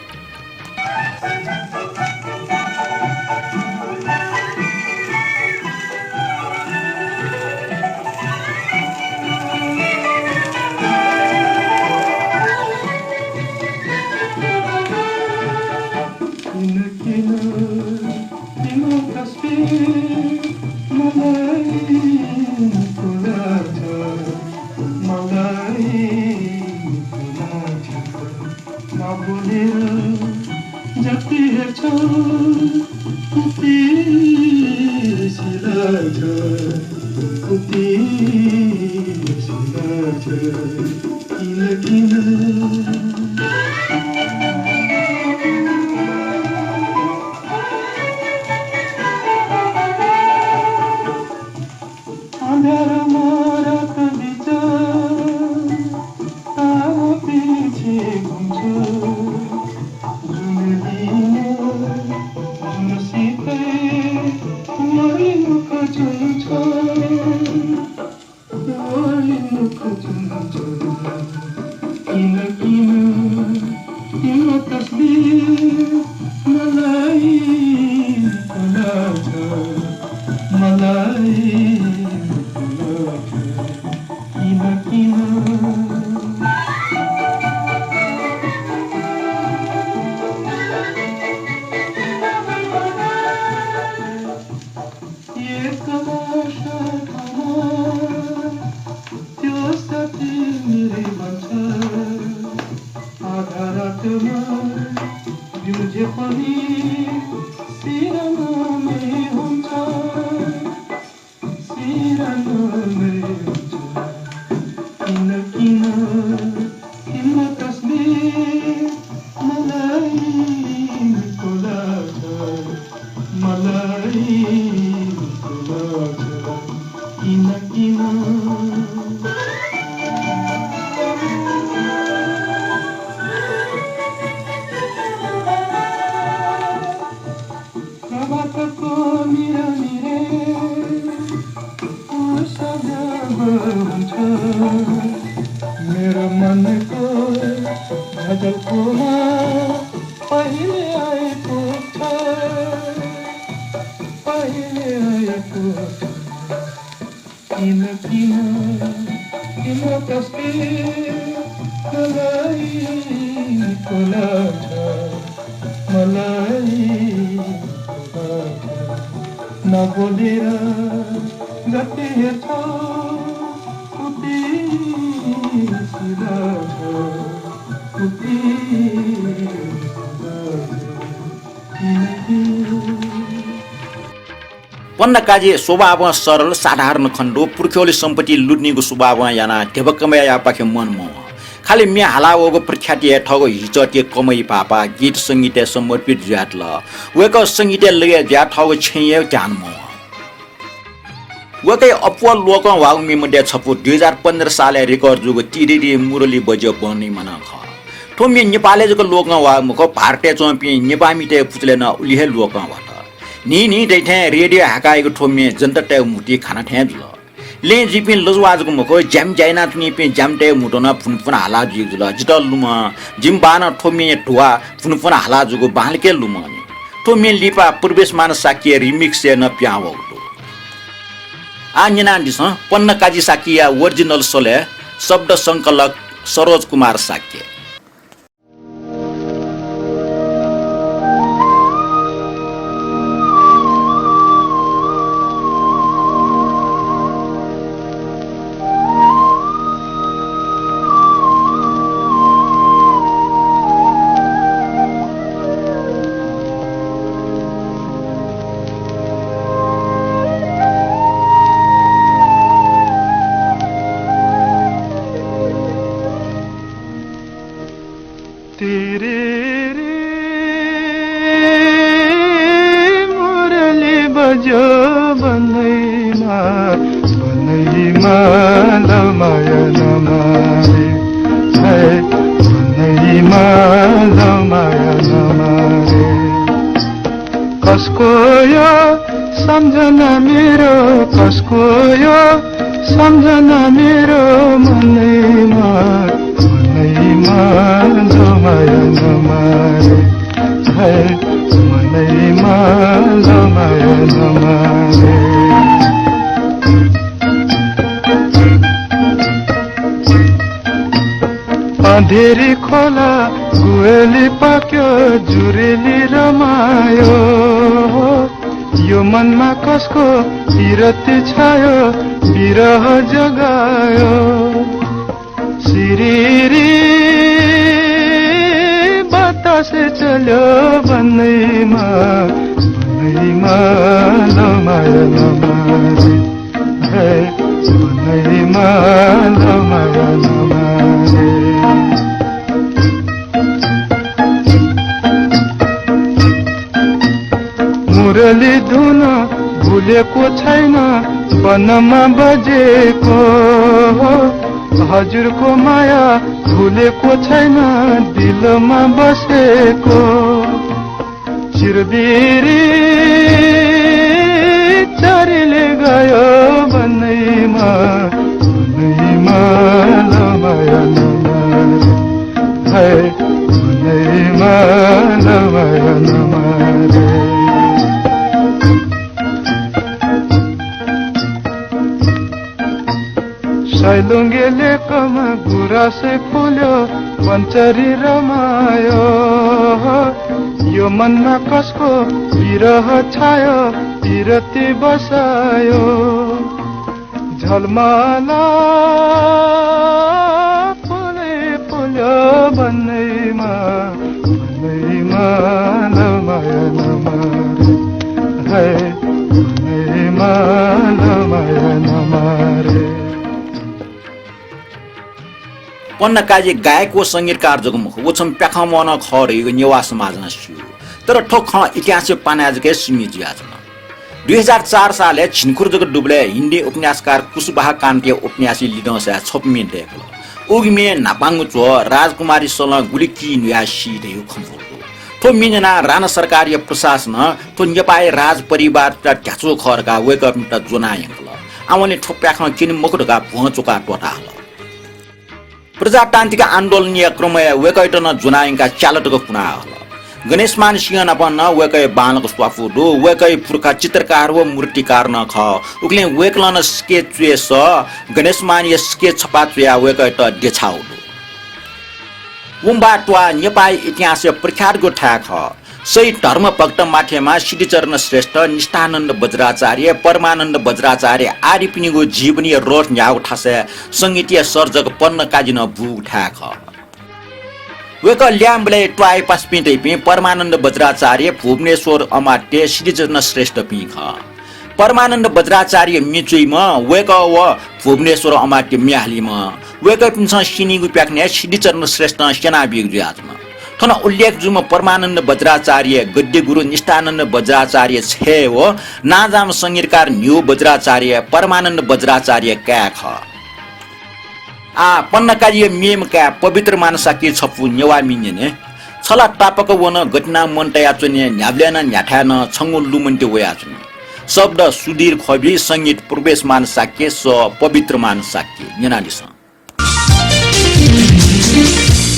किन किन तिम्रो तस्बिर मलाई निक्वः लाग्छ, मलाई निक्वः लाग्छ। नबोलेर जति हेर्छौ, उति रिस लाग्छ, उति रिस लाग्छ। किन किन अँध्यारोमा रात बिच तारा पिछे घुम्छु। जुन दिन जुनसितै वरिमुख जुन छ, वरिमुख जुन छ। किन किन तिम्रो तस्बिर मलाई निक्वः लाग्छ, मलाई निक्वः लाग्छ। किन किन एक वर्ष थमा त्यो साथी मेरै भन्छ। आधा रातमा बिउझे पनि सिरानो नै हुन्छ। सिरानो नै हुन्छ। किन किन तिम्रो तस्बिर मलाई निक्वः लाग्छ, मलाई निक्वः लाग्छ। किन किन मेरो मनको झझल्कोमा पहिले आएको छ, पहिले आएको छ। किन, किन, किन तस्बिर मलाई खोला छ, मलाई खोला छ। नबोलेर जति हेर्छौ, उति सिधा छ, उति सिधा छ। पन्ना काजी स्वभावं सरल, साधारण खनेदु, पुर्ख्यौली सम्पत्ति लुट्नीगु स्वभावं यानाः ध्यबा कमय् याःपाखे मन मवं। खालि म्ये हाला वःगु प्रख्याति हे थःगु हिचःतिइ कमय् पाःपाः गीत संगीतय् समर्पित जुयातल। वय्कः संगीतय् लगे जुयाः थःगु छेँय् हे ध्यान मवं। वय्कःया अप्वः लोकं ह्वाःगु म्ये मध्ये छपु दुई हजार पन्ध्र सालय् record जूगु तिरिरि मुरली बज्यो बहनैमा नं खः। थ्व म्ये नेपालय् जक लोकं ह्वाःगु मखु, भारतय् च्वंपिं नेपाःमितय् पुचलय् नं उलि हे लोकं ह्वात। न्हिं न्हिं दइथें रेडियो हाकाःयागु थ्व म्ये जनतातय् म्हुतुइ खाना थें जुल। लँय् जुइपिं लजवाः जक मखु, ज्यामि ज्या यानाच्वनीपिं ज्यामितय् म्हुतुं नं फुन्फुन हाला जुइगु जुल। जितः लुमं, जिमि बाःनं थ्व म्येया ध्वाः फुन्फुन हाला जूगु बांलाक लुमंनि। थ्व म्ये लिपा प्रवेशमान शाक्यया remix-य् नं पिहां वःगु दु। आः न्यनादिसँ पन्ना काजी शाक्यया original स्वरय्, शब्द संकलक सरोज कुमार शाक्य। तिरिरि मुरली बज्यो बहनैमा, बहनैमा लमाया नमा रे, है, बहनैमा लमाया नमा रे। कसको यो सम्झना मेरो, कसको यो सम्झना मेरो मनैमा, मनैमा लमाया नमा रे, है, मनैमा लमाया नमा रे। अँधेरी खोला गुहेली पाक्यो जुरेली रमायो। यो मनमा कसको पिरती छायो, विरह जगायो। सिरिरी बतासे चल्यो बहनैमा, बहनैमा लमाया नमा रे, है, बहनैमा लमाया नमा रे। मुरली धुन भुलेको छैन, वनमा बजेको। हजुरको माया भुलेको छैन, दिलमा बसेको। चिरबिरी चरीले गयो बहनैमा, बहनैमा लमाया नमा रे, है, बहनैमा लमाया नमा रे। सैलुङ्गे लेकमा गुराँसय् फुल्यो पञ्चरी रमायो। यो मनमा कसको विरह छायो, पिरती बसायो। झलमल फुलै फुल्यो बहनैमा, बहनैमा लमाया नमा रे, है, बहनैमा लमाया नमा रे। पन्ना काजी गायक व संगीतकार जक मखु, व छम्ह प्याखंम्ह नं खः धइगु नेवाः समाजं स्यू। तर थ्व खँ इतिहासया पानाय् जक हे सीमित जुयाच्वन। दुई हजार चार सालय् झिंखुदँ जक दुबलय् हिन्दी उपन्यासकार कुशवाहा कान्तिया उपन्यासया लिधंसाय् छपु म्ये दय्कल। उगु म्यें न्हापांगु च्वः राजकुमारी सलं गुलि कि न्हुयाः सी धइगु खँ ब्वल दु। थ्व म्ये न्यनाः राणा सरकारया प्रशासनं थ्व नेपाःया राजपरिवारया ध्याचु खः धकाः वय्कःपिन्त ज्वनाः यंकल। आवंलि थ्व प्याखं क्यने मखु धकाः भ्वं च्वकाः त्वःता हल। प्रजातान्त्रिक आन्दोलनया क्रमय् वय्‌कःयात नं ज्वनायंकाः च्याला तक कुना हल। गणेशमान सिंह नाप नं वय्‌कःया बांलाक स्वापू दु। वय्‌कःया पुर्खा चित्रकार व मूर्तिकार नं खः। उकिं वय्‌कलं नं sketch च्वयेसह गणेशमानया sketch छपा च्वयाः वय्‌कःयात देछाउ दु। बुम्बा त्वाः नेपाःया इतिहासय् प्रख्यातगु थाय् खः। सही धर्मभक्त माथेमा सिद्धिचरण श्रेष्ठ, निष्ठानन्द बज्राचार्य, परमानन्द बज्राचार्य आदिपिनिगु जीवनीया रस न्ह्याःगु थासय् संगीतया सर्जक पन्नकाजी नं बूगु थाय् खः। वय्‌कः ल्याय्‌म्बलय् त्वाःया पासापिं दइपिं परमानन्द बज्राचार्य, भुवनेश्वर अमात्य, सिद्धिचरण श्रेष्ठपिं खः। परमानन्द बज्राचार्य मि च्वइम्ह, वय्‌कः व भुवनेश्वर अमात्य म्ये हालीम्ह। वय्‌कःपिन्सं स्यनीगु प्याखनय् सिद्धिचरण श्रेष्ठं स्यनाबीगु जुयाच्वन। थन उल्लेख जूम्ह परमानन्द बज्राचार्य गद्य गुरु, निष्ठानन्द बज्राचार्य छय् व नांजाःम्ह संगीतकार न्ह्यू बज्राचार्य परमानन्द बज्राचार्य काय् खः। आः पन्नकाजीया मेम्ह काय् पवित्रमान शाक्यया छपु नेवाः म्ये न्यने। छ ला तापाक वन, गथे यानाः मन तयाच्वने, न्ह्याबलें नं न्ह्याथाय् नं छंगु लुमन्ति वयाच्वने। शब्द सुधीर खबी, संगीत प्रवेशमान शाक्य, स्वर पवित्रमान शाक्य। न्यनादिसँ।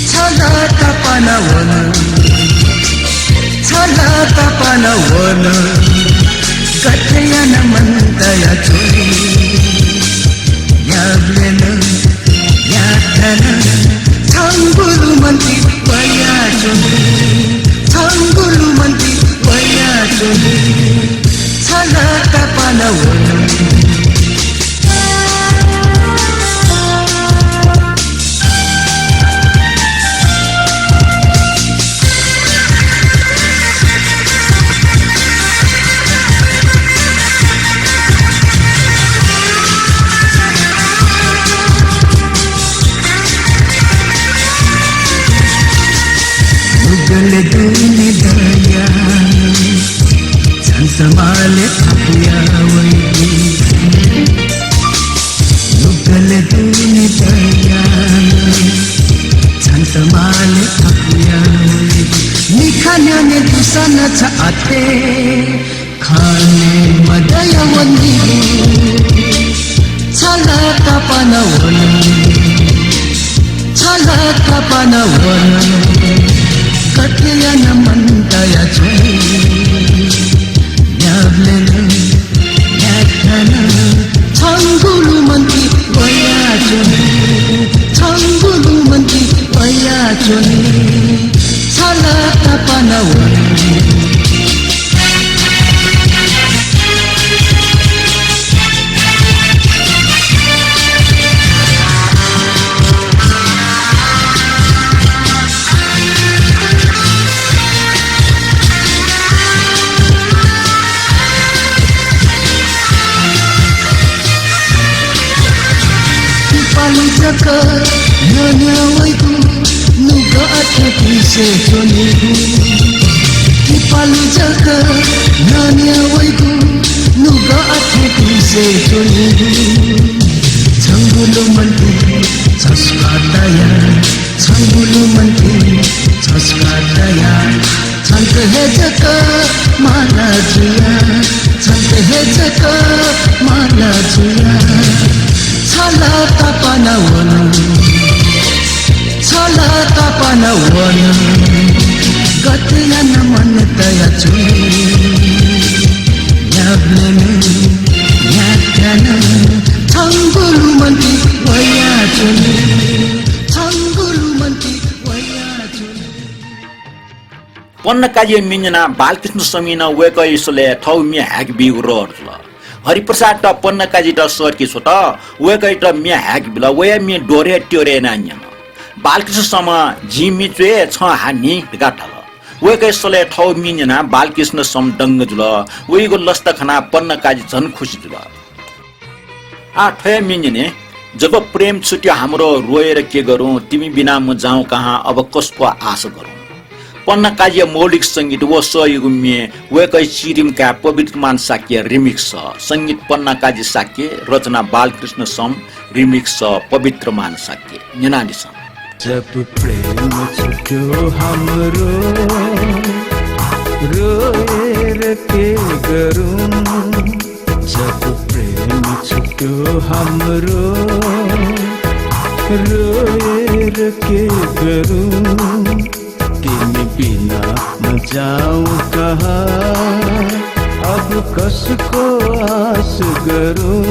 छ ला तापाना वन, छ ला तापाना वन, गथे यानाः मन तयाच्वने। न्ह्याबलें नं न्ह्याथाय् नं छंगु लुमन्ति वयाच्वने, छंगु लुमन्ति वयाच्वने। छ ला तापाना वन। नुगलय् दुने दयाः छन्त माले थाकुया वइगु। नुगलय् दुने दयाः छन्त माले थाकुया वइगु। मिखा न्ह्यःने दुसा नं छ आथे खने मदया वनीगु। छ ला तापाना वन, छ ला तापाना वन, गथे यानाः मन तयाच्वने। न्ह्याबलें नं न्ह्याथाय् नं छंगु लुमन्ति वयाच्वने, छंगु लुमन्ति वयाच्वने। छ ला तापाना वन। किपालु जक न्ह्यःने वइगु, नुगः अथे तिसे च्वनीगु। किपालु जक न्ह्यःने वइगु, नुगः अथे तिसे च्वनीगु। छंगु लुमन्ति छस्का तया, छंगु लुमन्ति छस्का तया। छन्त हे जक माला जुया, छन्त हे जक माला जुया। छ ला तापाना वन, छ ला तापाना वन, गथे यानाः मन तयाच्वने। न्ह्याबलें नं न्ह्याथाय् नं छंगु लुमन्ति वयाच्वने, छंगु लुमन्ति वयाच्वने। पन्नकाजीया म्ये न्यनाः बालकृष्ण समं नं वय्‌कःया सलय् थःगु म्ये हाय्‌के बीगु रहर जुल। हरिप्रसादत पन्नकाजीत सःतके छ्वत, वय्‌कःयात म्ये हाय्‌के बिल। वया म्ये दोहोरे त्योरे यानाः न्यन। बालकृष्ण समं जिं म्ये च्वये, छं हा न्हि धकाः धाल। वय्‌कःया सलय् थःगु म्ये न्यनाः बालकृष्ण सम दंग जुल। वयागु लसता खनाः पन्नकाजी झन खुसि जुल। आः थ्व हे म्ये न्यने, जब प्रेम छुट्यो हाम्रो रोएर के गरौँ, तिमी बिना म जाऊँ कहाँ, अब कसको आशा गरौँ। पन्ना काजीया मौलिक संगीत व सःयागु म्ये वय्‌कःया चिरिम काय् पवित्रमान शाक्य remix सः, संगीत पन्ना काजी शाक्य, रचना बालकृष्ण सम, remix सः पवित्रमान शाक्य। न्यनादिसँ। जब प्रेम छुट्यो हाम्रो रोएर के गरौँ, जब प्रेम छुट्यो हाम्रो रोएर के गरूँ, तिमी बिना म जाऊँ कहाँ? अब कसको आश गरूँ,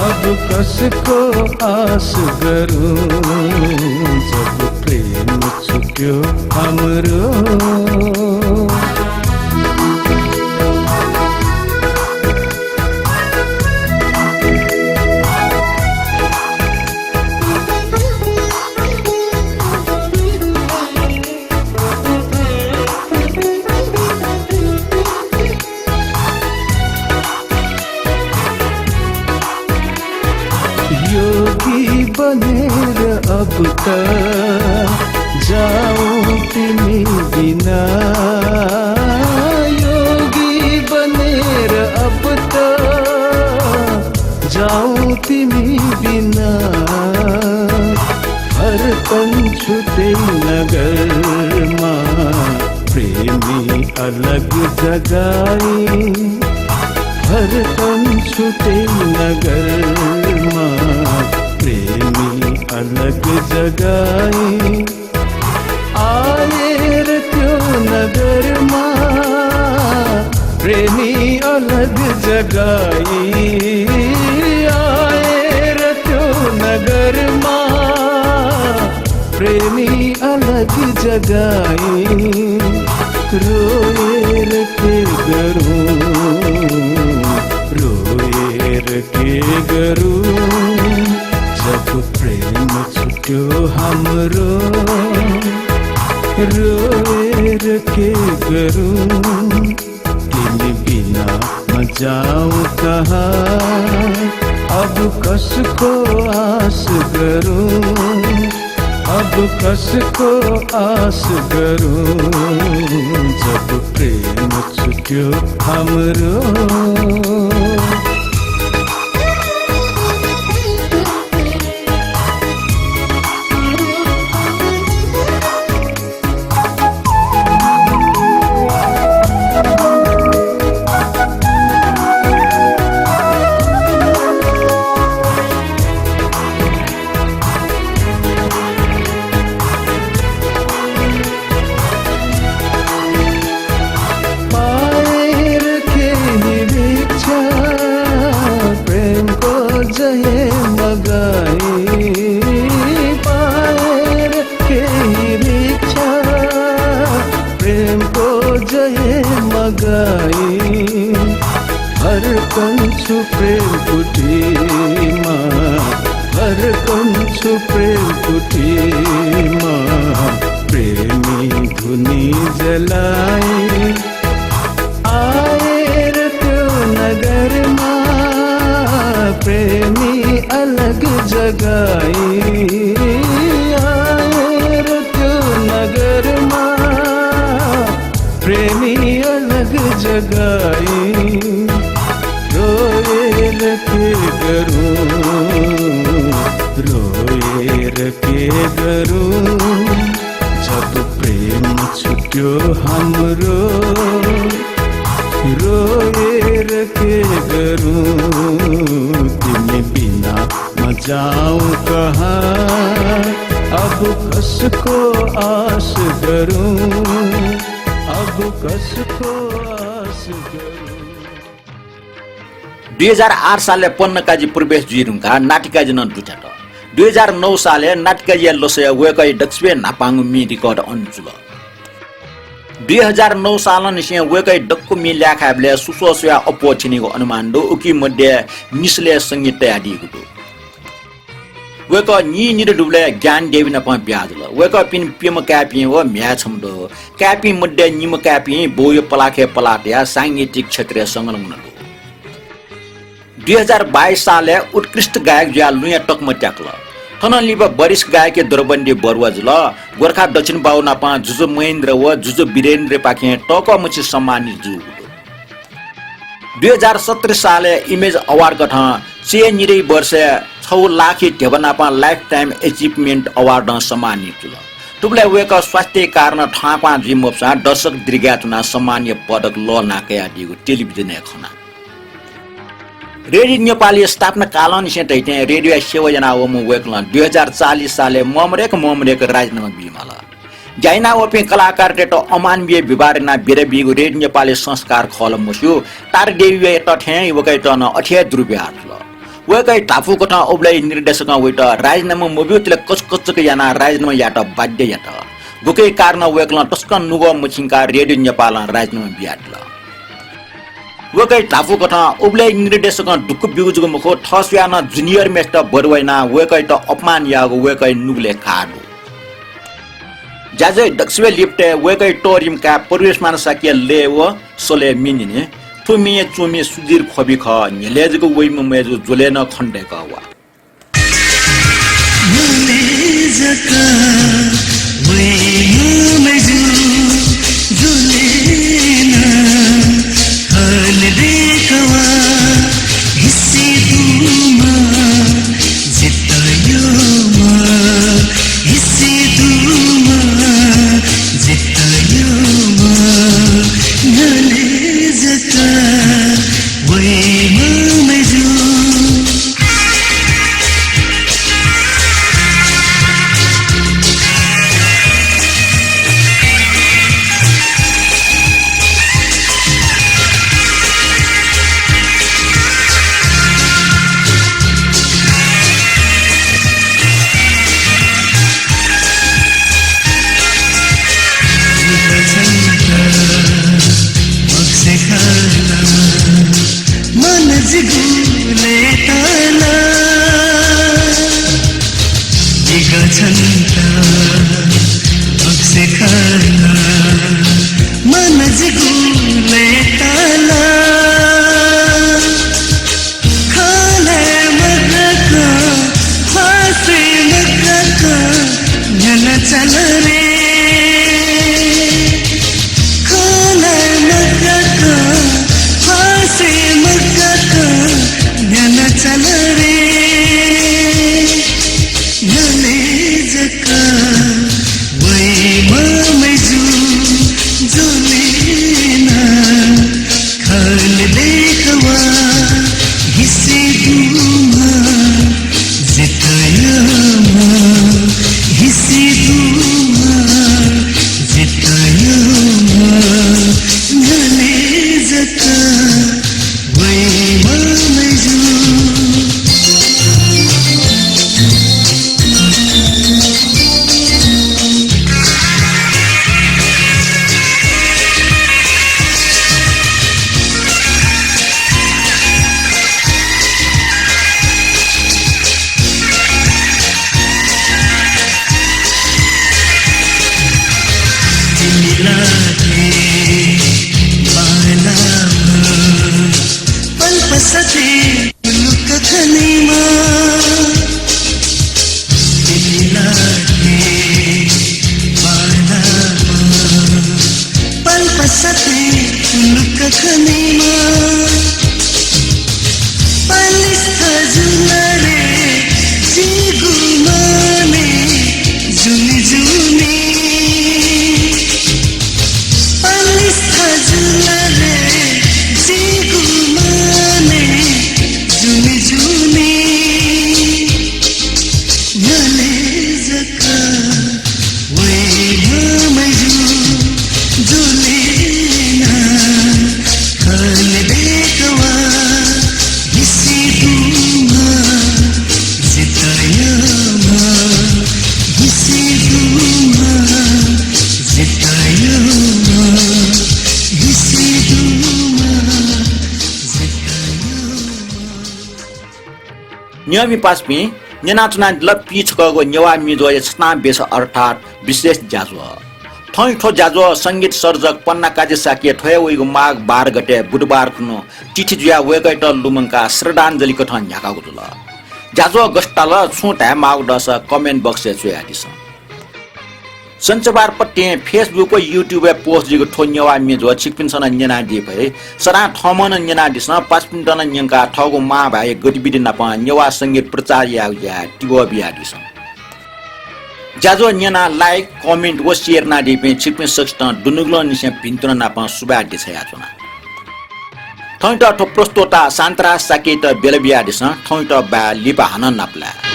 अब कसको आश गरूँ, जब प्रेम छुट्यो हाम्रो। योगी बनेर अब त जाऊ तिमी बिना, योगी बनेर अब त जाऊ तिमी बिना। फर्कन्छु त्यही नगरमा, प्रेमी अलग जगाई। फर्कन्छु त्यही नगरमा, प्रेमी अलग जगाई। आएर त्यो नगरमा प्रेमी अलग जगाई, आएर त्यो नगरमा प्रेमी अलग जगाई। रोएर के गरूँ, रोएर के गरूँ, जब प्रेम छुट्यो हाम्रो। रोएर के गरूँ, तिमी बिना म जाऊँ कहाँ? अब कसको आश गरूँ, अब कसको आश गरूँ, जब प्रेम छुट्यो हाम्रो। पाएर केही भिक्षा प्रेमको जय मगाई, पाएर केही भिक्षा प्रेमको जय मगाई। फर्कन्छु प्रेम कुटीमा, फर्कन्छु प्रेम कुटीमा, प्रेमी धुनी जलाई। आएर त्यो नगरमा प्रेमी अलग जगाई, आएर त्यो नगरमा प्रेमी अलग जगाई। रोएर के गरूँ, रोएर के गरूँ, जब प्रेम छुट्यो हाम्रो। रोएर के गरूँ, तिमी बिना म जाऊँ कहाँ? अब कसको आश गरूँ, अब कसको आश गरूँ? दुई हजार आठ सालय् पन्नकाजी प्रवेश जुइ धुंकाः नातिकाजी नं दुथ्यात। दुई हजार नौ सालय् नातिकाजीया लसय् वय्कःया दक्वसिबें न्हापांगु म्ये record अन जुल। दुई हजार नौ सालंनिसें वय्कःया दक्व म्ये ल्याय्काःबलय् सुस्वः स्वयाः अप्वः थ्यनीगु अनुमान दु। उकी मध्ये निसलय् संगीत तयादीगु दु। वय्कः नीनिदँ दुबलय् ज्ञान देवी नाप ब्याहा जुल। वय्कःपिनि प्यम्ह काय्पिं व म्ह्याय् छम्ह दु। काय्पिं मध्ये निम्ह काय्पिं बौया पलाखय् पलाः तयाः सांगीतिक क्षेत्रय् संलग्न दु। दुई हजार बाइस सालय् उत्कृष्ट गायक जुयाः लुँया तकमा त्याकल। थनं लिपा वरिष्ठ गायकया दरबन्दी बढुवा जुल। गोरखा दक्षिण बाहु नाप जुजु महेन्द्र व जुजु वीरेन्द्रपाखें तःकःमिपिं सम्मानित जूगु दु। दुई हजार सत्र सालय् Image Award कथं चय्निदँया वर्षय् छगू लाखया ध्यबा नाप Lifetime Achievement Award नं सम्मानित जुल। थुबलय् वय्कः स्वास्थ्यया कारणं थहां क्वहां जुइ मफुसां दर्शक दीर्घाय् च्वनाः सम्मानया पदक लःल्हाना कयादीगु टेलिभिजनय् खना। रेडियो नेपालया स्थापना कालंनिसें धइथें रेडियोया सेवा यानावःम्ह वय्कलं दुई हजार चालिस सालय् ममरेक ममरेक राजीनामा बीमाल। ज्या यानावःपिं कलाकारतय्त अमानवीय व्यवहार यानाः बिदा बीगु रेडियो नेपालया संस्कार खः ला मस्यू, तारादेवीयात थें वय्कःयात नं अथे हे दुरुव्यवहार जुल। वय्कःया धापू कथं उबलय् निर्देशकं वइत राजीनामा मब्यू तिले कचकचक यानाः राजीनामा यायेत बाध्य यात। गुकय् कारणं वय्कलं तसकं नुगः मछिंकाः रेडियो नेपालं राजीनामा बियादिल। वय्कःया धापू कथं उबलय् निर्देशकं दुःख ब्यूगु जक मखु, थः स्वयाः नं जुनियर मेस्त बरुवाइनाः वय्कःयात अपमान याःगु वय्कःया नुगलय् खः दु। ज्याझ्वः दक्वसिबय् लिपतय् वय्कःया तःधिम्ह काय् प्रवेशमान शाक्यया लय् व स्वलय् म्ये न्यने। थ्व म्येय् च्वमि सुधीर ख्वबि खः, न्ह्यलय् जक वइम्ह मय्जु ज्वलय् नं खनेदय्कः वा। न्यंपिं पासापिं, न्यनाच्वनादिल पीछकःगु नेवाः म्येज्वःया छतां बेस अर्थात् विशेष ज्याझ्वः। थौंया थ्व ज्याझ्वः संगीत सर्जक पन्ना काजी शाक्य थ्व हे वइगु माघ बाह्र गते बुधबार खुन्हु तिथि जुयाः वय्कःयात लुमंकाः श्रद्धाञ्जलि कथं न्ह्याकागु जुल। ज्याझ्वः गथे ताल छुं धायेमाःगु दःसा comment box-य् च्वयादिसँ। सञ्चबार पतिं Facebook व YouTube-य् post जुइगु थ्व नेवाः म्येज्वः छिकपिन्सं नं न्यनादी फइ। सदां थःम्हं नं न्यनादिसँ, पासापिन्त नं न्यंकाः थःगु मांभाय् गतिविधि नाप नेवाः संगीत प्रचार यायेगु ज्याय् तिबः बियादिसँ। ज्याझ्वः न्यनाः like, comment व share यानादीपिं छिकपिं सकसितं दुनुगलंनिसें भिन्तुना नाप सुभाय् देछानाच्वना। थौंयात थ्व प्रस्तोता शान्तराज शाक्ययात ब्यला बियादिसँ, थौंयात बाय् लिपा हानं नापलाये।